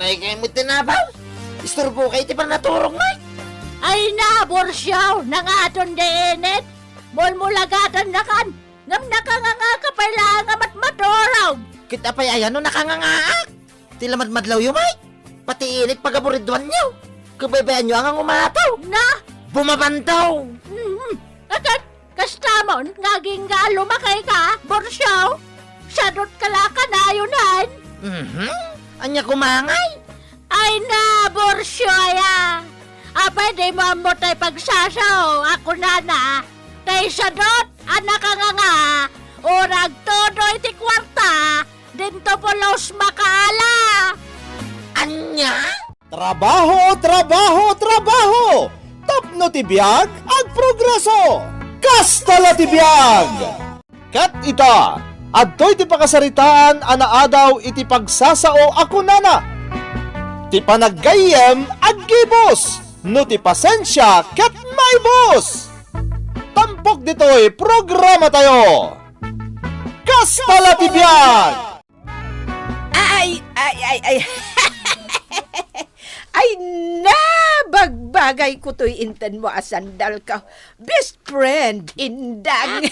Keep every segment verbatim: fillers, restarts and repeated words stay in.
Ay, kayat met ti nabaw. Isturbo kay ti pannaturog, Mike. Ay na, Borsiaw, nangaton di init. Mulmulagatannakan. Ngem nakanganga ka pay laeng a matmaturog. Ket apay aya no nakangangaak? Ti lamadmadlawyo, Mike. Pati init pagaburidwanyo. Kabaybayanyo a nga umataw. Na? Bumabantaw. Mhm. Akat, kastamon nga agingga a lumakay ka, Borsiaw? Sadot ka la kanayon. Mhm. Ania koma ngay? Ay na, Borsiaw aya. Apay dimo ammo tay pagsasao a kunana, tay sadot a nakanganga, o nagtudo iti kuarta, dinto pulos makaala. Ania? Trabaho, trabaho, trabaho! Tapno ti biag, agprogreso! Kasta la ti biag! Ket ita, adtoy ti pakasaritaan a naadaw iti pagsasao a kunana, "Ti panaggayyem aggibus, no ti pasensia ket maibus." Tampok ditoy programatayo. Kasta la ti biag! Ay, ay, ay, ay. Ay, nabagbagayko toy intenmo a sandalko. Best friend, Indang.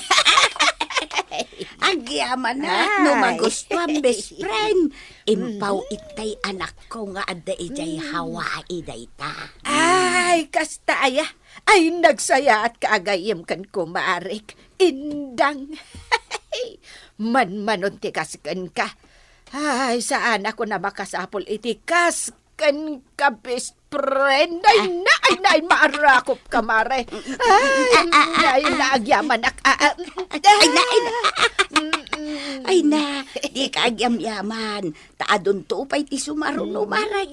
Agyamanak no magustuam, best friend. Impaw itay anakko nga adda idiay Hawaii dayta. Ay, kasta aya. Ay, nagsayaat ka a gayyem ken kumarik. Indang. Manmanon ti kaskenka. Ay, saan a kunam a makasapul iti kaskenka, best friend. Ay, na, ay, na, ay, maarakop ka, mare. Ay, na, ay, na, agyamanak. Ah, ah, ay, na, ay, na. Mm-mm. Ay, na, di ka agyamyaman. Ta adunto pay ti sumaruno, mare.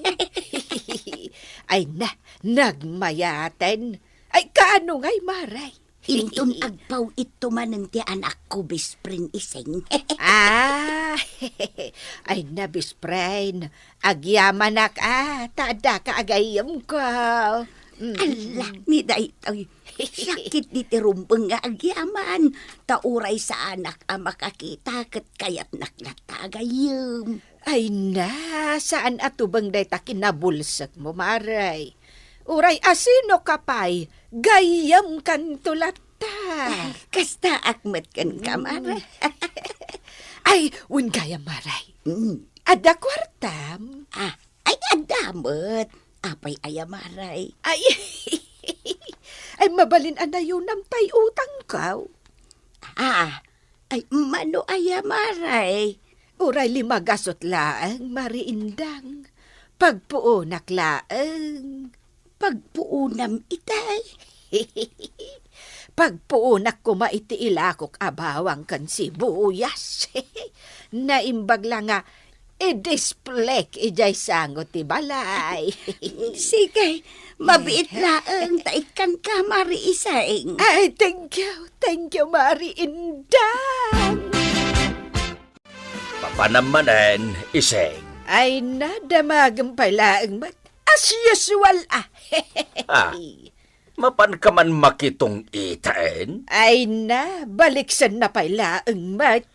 Ay, na, nagmayaten. Ay, kaano ngay, mare? Inton agpaw-itto manen ti anakko, best friend Iseng. Ah, ay na, best friend. Agyamanak, ah, ta adda ka a gayyemko. Mm. Alla, ni daytoy. Sakit di ti rumbeng nga agyaman. Ta uray saanak a makakita ket kayatnak latta a gayyem. Ay na, saan a tubeng dayta kinabulsekmo, mare. Uray asino ka pay, gayyemkanto latta. Ay, kastaak met kenka, mare. Ay, wen gayam, mare. Mm. Adda kuartam? Ah, ay, adda met. Apay aya, mare? Ay, ay, mabalin a nayonam tay utangko. Ah, ay, mano aya, mare? Uray lima gasut laeng, Mare Indang. Pagpuonak laeng. Pagpuonam itay? Pagpuonak koma iti ilakok a bawang ken sibuyas. Naimbag la nga i-display idiay sango ti balay. Sige, mabiit laeng ta ikkanka, Mare Iseng. Ay, thank you, thank you, Mare Indang. Papanam manen, Iseng. Ay, nadamagem pay laeng met. As usual, ah. Ah, mapanka man makitong-itaen? Ay na, baliksenna pay laeng met.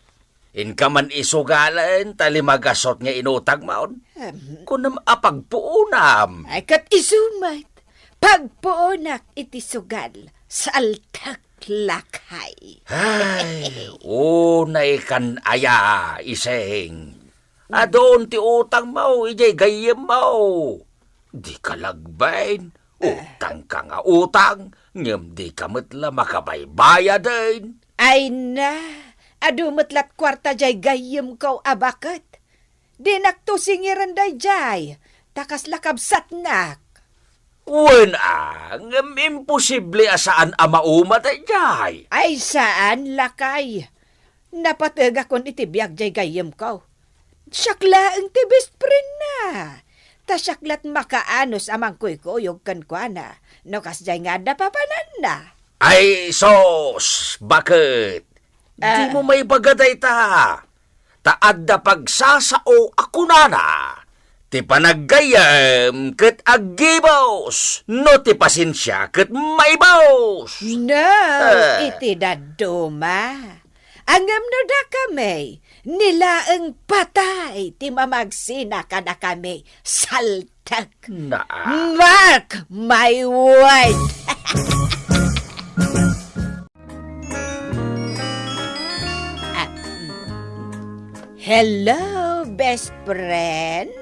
Inka man isugalen ta lima gasut nga inutangmon. Em. Kunam a pagpuonam. Ay, ket isu met. Pagpuonak iti sugal, saltek lakay. Ay, unay kan aya, Iseng. Adun ti utangmo idiay gayyemmo. Dika lagbain, utangka nga utang, ngem dika met la makabaybayaden. Ay na, adu met lat kuarta diay gayyemko a baket. Dinakto singiren daydiay, ta kasla kabsatnak. Wen a, ngem imposible a saan a mauma daydiay. Ay, saan, lakay. Napategakon iti biag diay gayyemko. Siak laeng ti best friendna. Ta siak lat makaanus a mangkuykuyog kenkuana no kasdiay nga adda papananna. Ay, sus, baket? Ah. Dimo maibaga dayta. Ta adda pagsasao a kunana, "Ti panaggayyem ket aggibus, no ti pasensia ket maibus." No, ah, iti dadduma. Ngem no dakami, Ni laeng patay ti mamagsina kadakami. Saltek. Na. Mark my word! Ah, mm. Hello, best friend?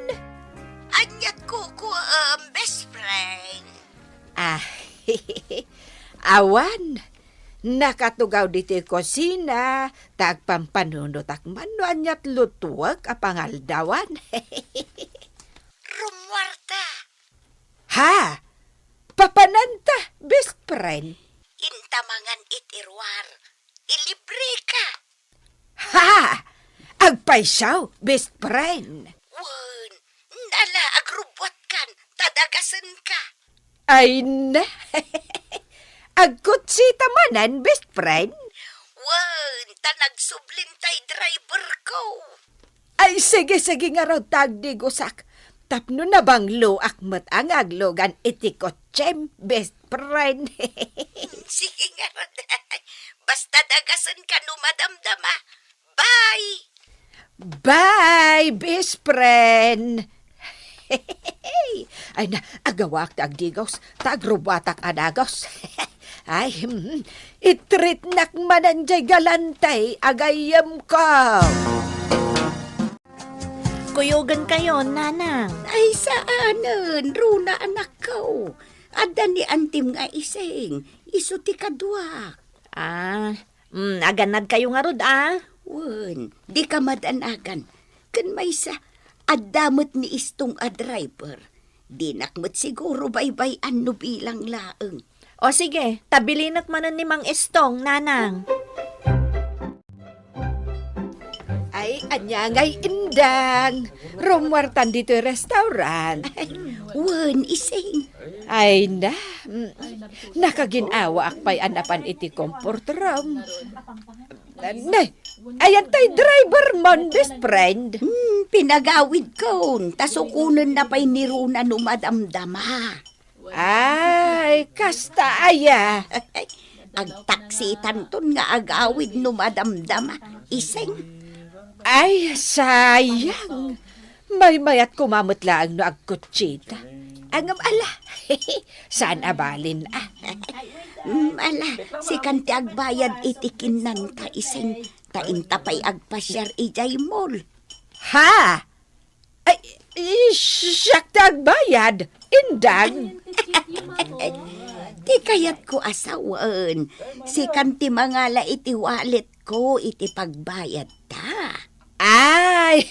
Aniat kuko, um, best friend? Ah, awan. Nakatugaw ditoy kusina, ta agpampanunotak man no aniat lutuek a pangaldawan. Rummuarta. Ha? Papananta, best friend? Inta mangan iti ruar. Ilibreka. Ha! Agpayso, best friend. Wen, ala, agrubbuatkan, ta dagasenka. Ay na. Agkutsita manen, best friend? Wen, ta nagsublin tay driverko. Ay, sige, sige ngarud ta agdigusak. Tapno nabangloak met a nga aglugan iti kutsem, best friend. Sige ngarud. Basta dagasenka no madamdama. Bye! Bye, best friend! Ay na, agawaak ti agdigos, ta agrubbuatak a dagos. Ay, hmm, itreatnak manen jay galante a gayyemko. Kuyogenkayo, nanang. Ay, saanen, Runa, anakko. Adda ni antim nga ising, isu ti kaduak. Ah, mm, agannadkayo ngarud, a? Wen, dika madanagan. Ken maysa, adda met ni Istong a driver. Dinak met siguro baybay-an no bilang laeng. O sige, ta bilinek manen ni Mang Istong, nanang. Ay, ania ngay, Indang? Rummuartan ditoy restaurant. Wen, ising. Ay na, mm, nakagin-awaak pay a napan iti comfort room. Ne, ayan tay driver mon, best friend? Hmm, pinagawidkon, ta sukonenna pay ni Runa no madamdama. Ay, kasta aya. Agtaksitanton nga agawid no madamdama, ising. Ay, sayang. Maymayat koma met laeng no agkutsita. Ngem ala, saan a balin, a? Mm, ala, sikan ti agbayad iti kinnanka, ising, ta inta pay agpasiar idiay mall. Ha? Ay, i-, siak ti agbayad, Indang. Ti kayatko a sawen, sikan ti mangala iti walletko iti pagbayadta. Ay,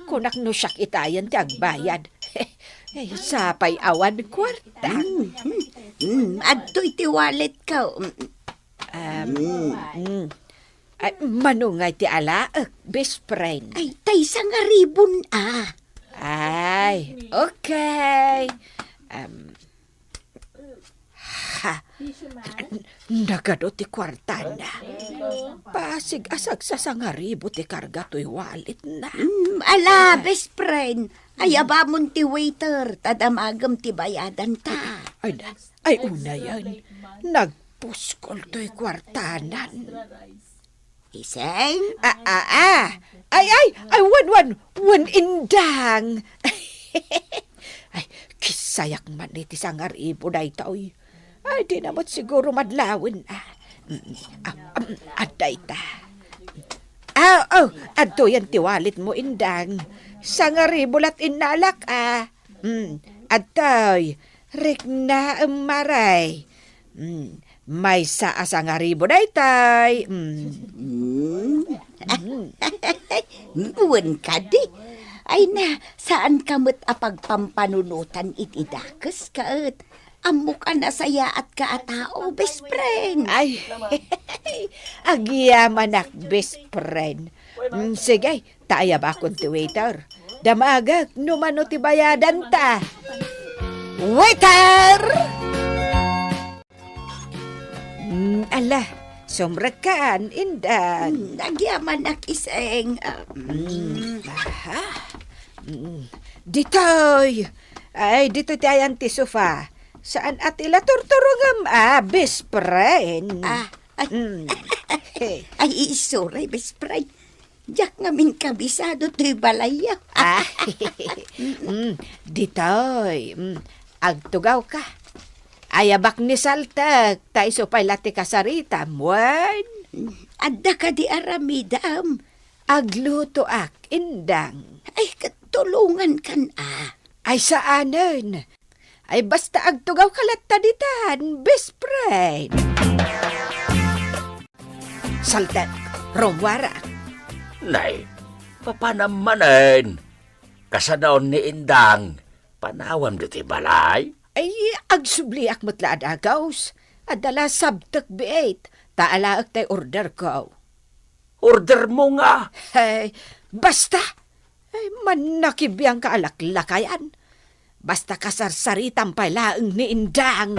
kunak no siak itayen ti agbayad. Ay, sapay awan kuarta. Mm, mm, mm, adtoy ti walletko. Mm, mm. Am, mm. Ay, mano ngay ti alaek, best friend? Ay, tay sangaribon, a. Ay, okay. Am, ha, nagadu ti kuartana. Pasig a sagsasangaribo ti karga toy walletna. Mm, ala, best friend. Ayabamon ti waiter, ta damagem ti bayadanta. Ay, ay, unayen. Nagpuskol toy kuartanan. Iseng? A, a, a. Ay, ay, ay, wen, wen, wen, Indang. Ay, kisayak man iti sangaribo daytoy. Ay, di na met siguro madlawen, a. Mm, a, um, adda ita. Aw, aw, adtoyen ti walletmo, Indang. Sangaribo lat innalak, a. Mm, adtoy, riknaem, maray. Mm, maysa a sangaribo daytoy. Mm. Mm. Mm. Wen kadi. Ay na, saanka met a pagpampanunotan iti dakes, ket ammok a nasayaatka a tao, best friend. Ay, agyamanak, best friend. Mm, sige, ta ayabakon ti waiter. Damagek no mano ti bayadanta. Waiter! Mm, ala, sumrekkan, Indang. Mm, agyamanak, Iseng. Ah, mm. Mm, aha. Mm, ditoy. Ay, ditoy ti ayan ti sofa. Saan a ti la turturongem, a, best friend? Ah, ay. Mm. Ay, sorry, best friend. Diak ngamin kabisado toy balayyo. Ah, mm, ditoy, mm, agtugawka. Ayabak ni Saltek, ta isu pay la ti kasaritam, wen? Adda kadi aramidem? Aglutoak, Indang. Ay, ket tulongankan a. Ay, saanen. Ay, basta agtugawka latta ditan, best friend. Saltek, rummuarak. Nay, papanam manen? Kasano ni Indang? Panawem ditoy balay? Ay, agsubliak met la a dagus. Adda la sabtek biit, ta alaek tay orderko. Ordermo nga? Ay, basta! Ay, mannakibiangka a laklakayan. Basta kasarsaritam pay laeng ni Indang.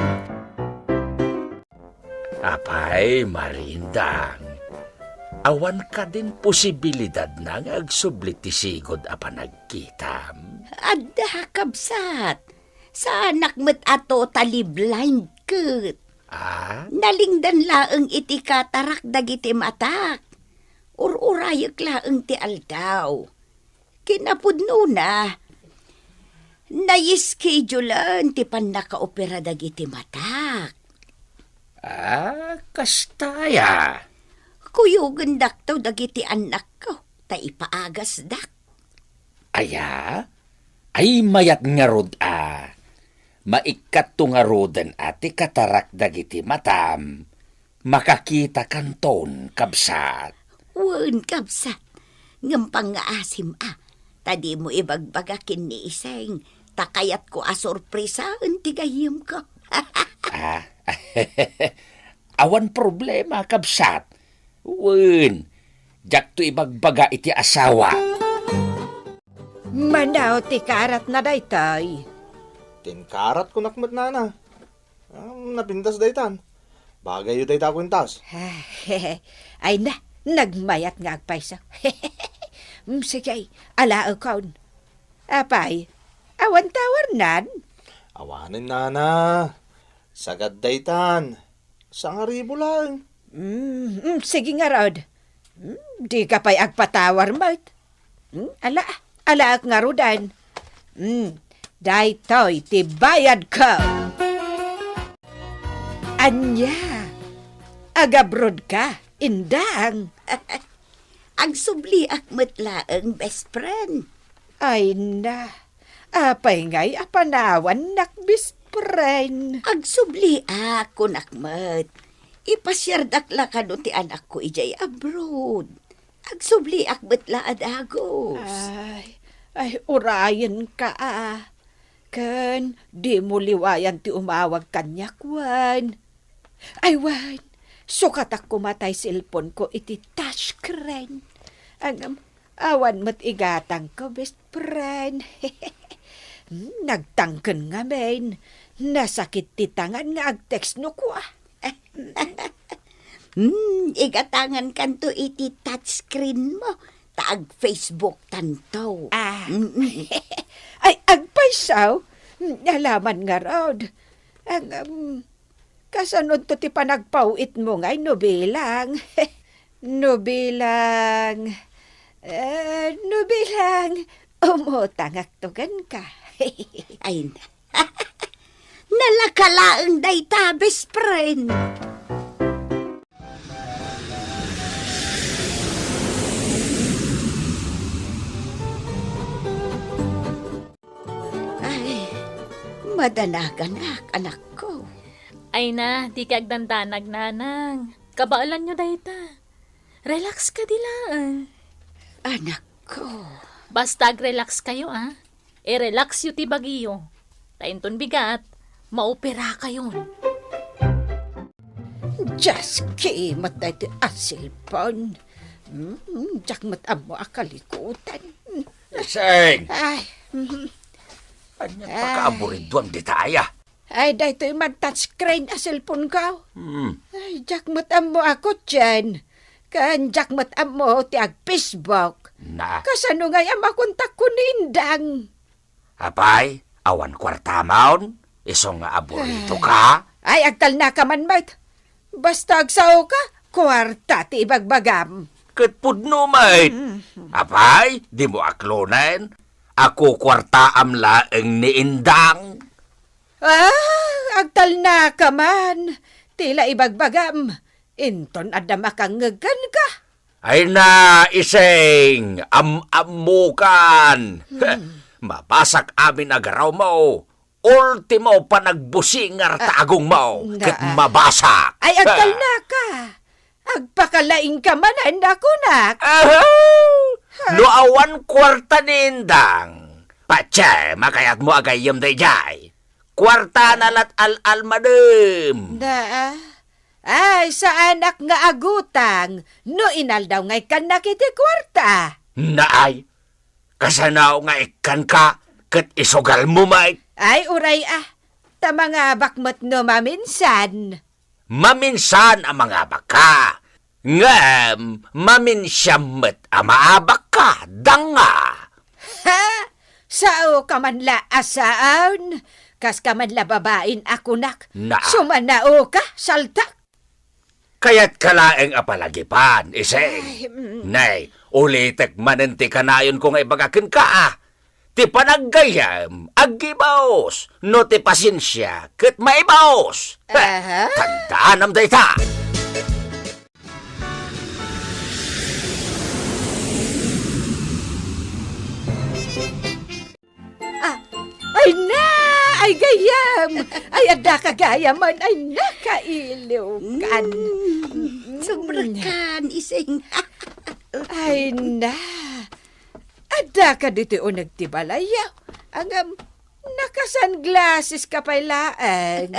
Apay, Mari Indang, awan kadin posibilidadna nga agsubli ti sigud a panagkitam? Adda, kabsat. Saanak met a totally blind ket. Ah? Nalingdan laeng iti katarak dagiti matak. Ur-urayek laeng ti aldaw. Kinapudnona, na-schedulean ti pannakaopera dagiti matak. Ah, kasta aya? Kuyogendakto dagiti annakko, ta ipaagasdak. Aya? Ay, mayat ngarud a. Maikkatto ngaruden a ti katarak dagiti matam. Makakitakanton, kabsat. Wen, kabsat. Ngem pangngaasim a, ta dimo ibagbaga ken ni Iseng, ta kayatko a sorpresaen ti gayyemko. Ah, awan problema, kabsat. Wen, diakto ibagbaga iti asawa. Mano ti karatna daytoy? Ti inkarat kunak met, nana. Ah, napintas daytan. Bagayyo dayta a kuintas. Ay na, nagmayat nga agpayso. Mm, sige, alaekon. Apay, awan tawarnan? Awanen, nana. Sagad daytan. Sangaribu laeng. Mm, mm, sige ngarud. Mm, dika pay agpatawar met. Mm, ala, alaek ngaruden. Mm, daytoy ti bayadko. Ania? Agabrodka, Indang? Agsubliak met laeng, best friend. Ay na, apay ngay a panawannak, best friend? Agsubliak, kunak met. Ipasiardak la kano ti anakko idiay abroad. Agsubliak met la a dagus. Ay, ay, urayenka a. Ken dimo liwayan ti umawag kaniak wen. Ay wen, sukatak koma tay cellphone-ko iti touchscreen. Ngem, awan met igatangko, best friend. Hmm, nagtangken ngamin. Nasakit ti tangan nga agtext no kua. Hmm, igatangankanto iti touchscreen mo, ta ag-Facebook tanto. Ah. Mm-mm. Ay, agpayso? Alaman ngarud. Ang, um, kasanonto ti panagpaw-itmo ngay no bilang? No bilang, eh, no bilang, umutangakto kenka. Ay, na. Nalaka laeng dayta, best friend. Ay, madanaganak, anakko. Ay na, dika agdandanag, nanang. Kabaelanyo dayta. Relax kadi laeng. Anakko. Basta ag-relax kayo, a. I-relax yo ti bagiyo. Ta inton bigat, maopera kayon. Dios, kimat daytoy a cellphone. Hmm, diak met ammo a kalikutan. Iseng! Ay, mhm. Ania, ay, pakaaburiduam dita aya? Ay, daytoy man touchscreen a cellphone-ko. Hmm. Ay, diak met ammo a kutien. Ken diak met ammo ti ag-Facebook. Na. Kasano ngay a makontakko ni Indang? Apay, awan kuartamon? Isu nga aburidoka? Ay, agtalnaka man met. Basta agsaoka, kuarta ti ibagbagam. ket pudno met. Mm. Apay, dimo aklonen? Kukuartaam laeng ni Indang. Ah, agtalnaka man. Ti la ibagbagam, inton adda makangngeg kenka. Ay na, Iseng, am-ammokan. Hmm. Mabasak amin a garawmo. Ultimo panagbusingar ta agongmo, ah, ket mabasak. Ay, agtalnaka. Agpakalaingka manen a kunak. Aha! Ha? No awan kuarta ni Indang, patse, makayatmo a gayyem daydiay. Kuartana lat al-almadem. Na, ay, saanak nga agutang no inaldaw nga ikkannak iti kuarta. Naay, kasano nga ikkanka ket isugalmo met? Ay, uray a, ta mangabak met no maminsan. Maminsan a mangabakka. Ngem maminsan met a maabakka, danga. Ha? Saoka man la a saan? Kaska man la babain a kunak. Na. Sumanaoka, saltak. Kayatka laeng a palagipan, Iseng. Ay, mm. Nay, ulitek manen ti kanayonko nga ibaga kenka, a. Ti panaggayyem, aggibaus. No ti pasensia, ket maibaus. Aha. Tandaanam dayta. Ah, ay na! Ay, gayyem! Ay, addaka gayamen! Ay, nakailiwkan! Mm, mm. Sobrakan, Iseng. Ay na! Addaka ditoy uneg ti balayyo. Ngem, naka-sunglasseska pay laeng.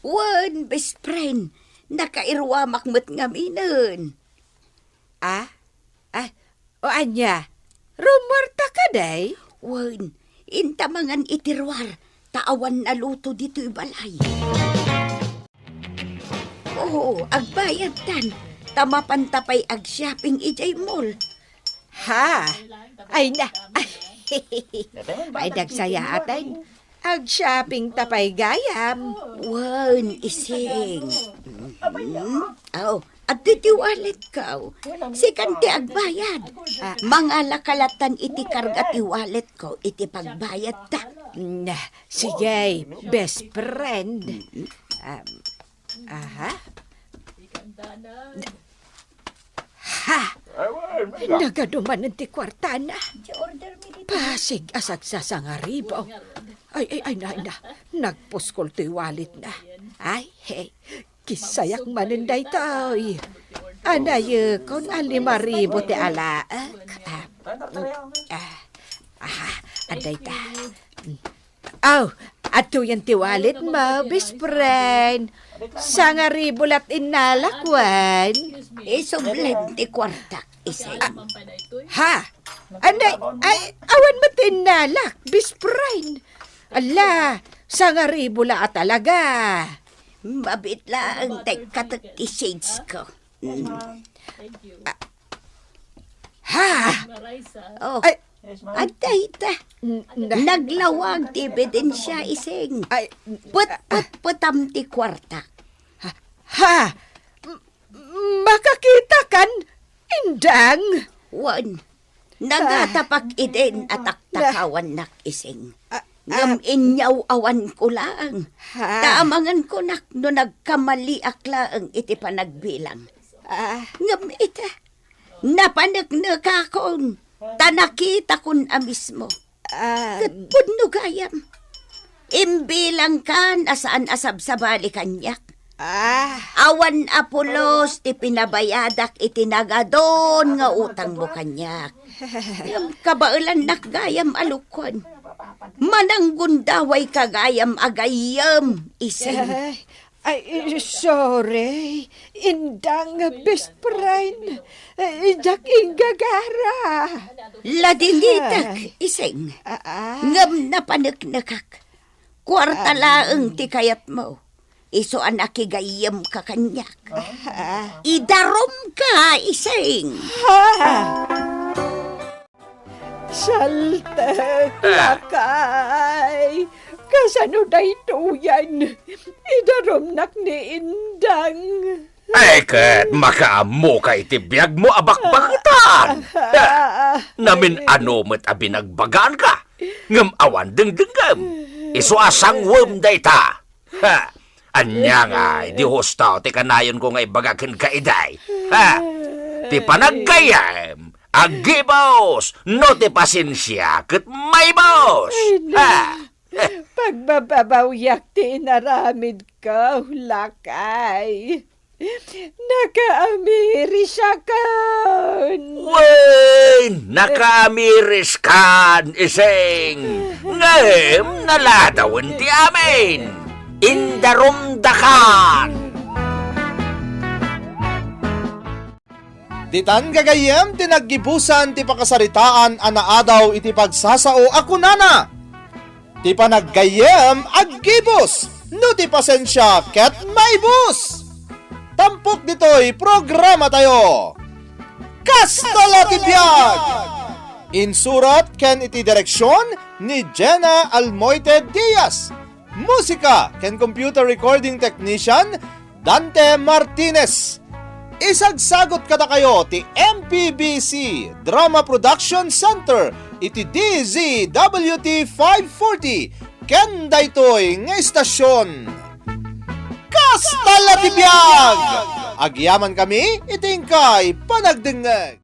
Wen, best friend, nakairuamak met ngaminen. Ah? Ah, o ania? Rummuarta kadi? Wen, inta mangan iti ruar, ta awan naluto ditoy balay. Oo, agbayadtan, ta mapanta pay ag-shopping idiay mall. Ha? Ay na, ay. Ay, nagsayaaten. Ag-shopping ta pay gayam. Wen, Iseng. Mm. Aw, adtoy ti walletko. Sikan ti agbayad. Ah. Mangalaka lattan iti karga ti walletko iti pagbayadta. Mm, sige, best friend. Mm. Um, aha. Ha! Nagadu manen ti kuartana. Pasig a sagsasangaribu. Ay, ay, ay, na, na. Nagpuskol toy walletna. Ay, hey. Kisayak manen daytoy. Anayekon a lima ribu ti alaek. Ah, ah, ah, adda ita. Aw, adtoyen ti walletmo, best friend. Sangaribu lat innalak wen. Isublim ti kuartak, Iseng. Ha? Anay, ay, awan met ti innalak, best friend. Ala, sangaribu la a talaga. Mabiit laeng ti katek ti shades ko. Mm. Ah. Ha? Oh. Ay. Adda ita. N-, na- Naglawag ti ebidensia, Iseng. Ay. Pet-pet-petam ti kuarta. Ha? Ha? M-, makakitakan, Indang? Wen. Nagatapak idin a taktakawnak, Iseng. Ah, ngem ah. Inyaw-awanko laeng. Ha? Ta amangan konak no nagkamaliak laeng iti panagbilang. Ah. Ngem ita, napaneknekakon, ta nakitakon a mismo. Ah. Ket pudno gayam. Imbilangkan a saan a sabsabali kaniak. Ah. Awan a pulos ti pinabayadak iti nagadun nga utangmo kaniak. Ngem kabaelannak gayam a lukon. Mananggundawayka gayam a gayyem, Iseng. Ay, ay, sorry. Indang, best friend. Ay, diak inggagara. Ladingitek, Iseng. Ah, ah. Ngem napaneknekak. Kuarta laeng ti kayatmo. Isu a nakigayyemka kaniak. Ah. Idarumka, Iseng. Ha? Saltek, lakay. Kasano daytoyen? Idarumnak ni Indang. Ay, ket makaammoka iti biagmo a bakbaketan. Namin-ano met a binagbagaanka, ngem awan dengdengngem. Isu a sangwem dayta. Ha! Ania ngay, di husto ti kanayonko nga ibaga kenka idi. Ha! Ti panaggayyem, aggibus, no ti pasensia, ket maibus. Ay, na. Ha! Pagbababawiak ti inaramidko, lakay. Nakaamirisakon. Wen, nakaamiriskan, ising. Ngem naladawen ti amin. Indarumdakan. Ditan gagayyem ti naggibusan ti pakasaritaan a naadaw iti pagsasao a kunana, "Ti panaggayyem aggibus, no ti pasensia ket maibus." Tampok ditoy programatayo. Kasta la ti biag! Insurat ken iti direksion ni Jenna Almoite Diaz. Musika ken computer recording technician, Dante Martinez. Isagsagot kadakayo ti M P B C Drama Production Center iti D Z W T five forty ken daytoy nga istasyon. Kasta la ti biag! Agyamankami iti inkay panagdengngeg.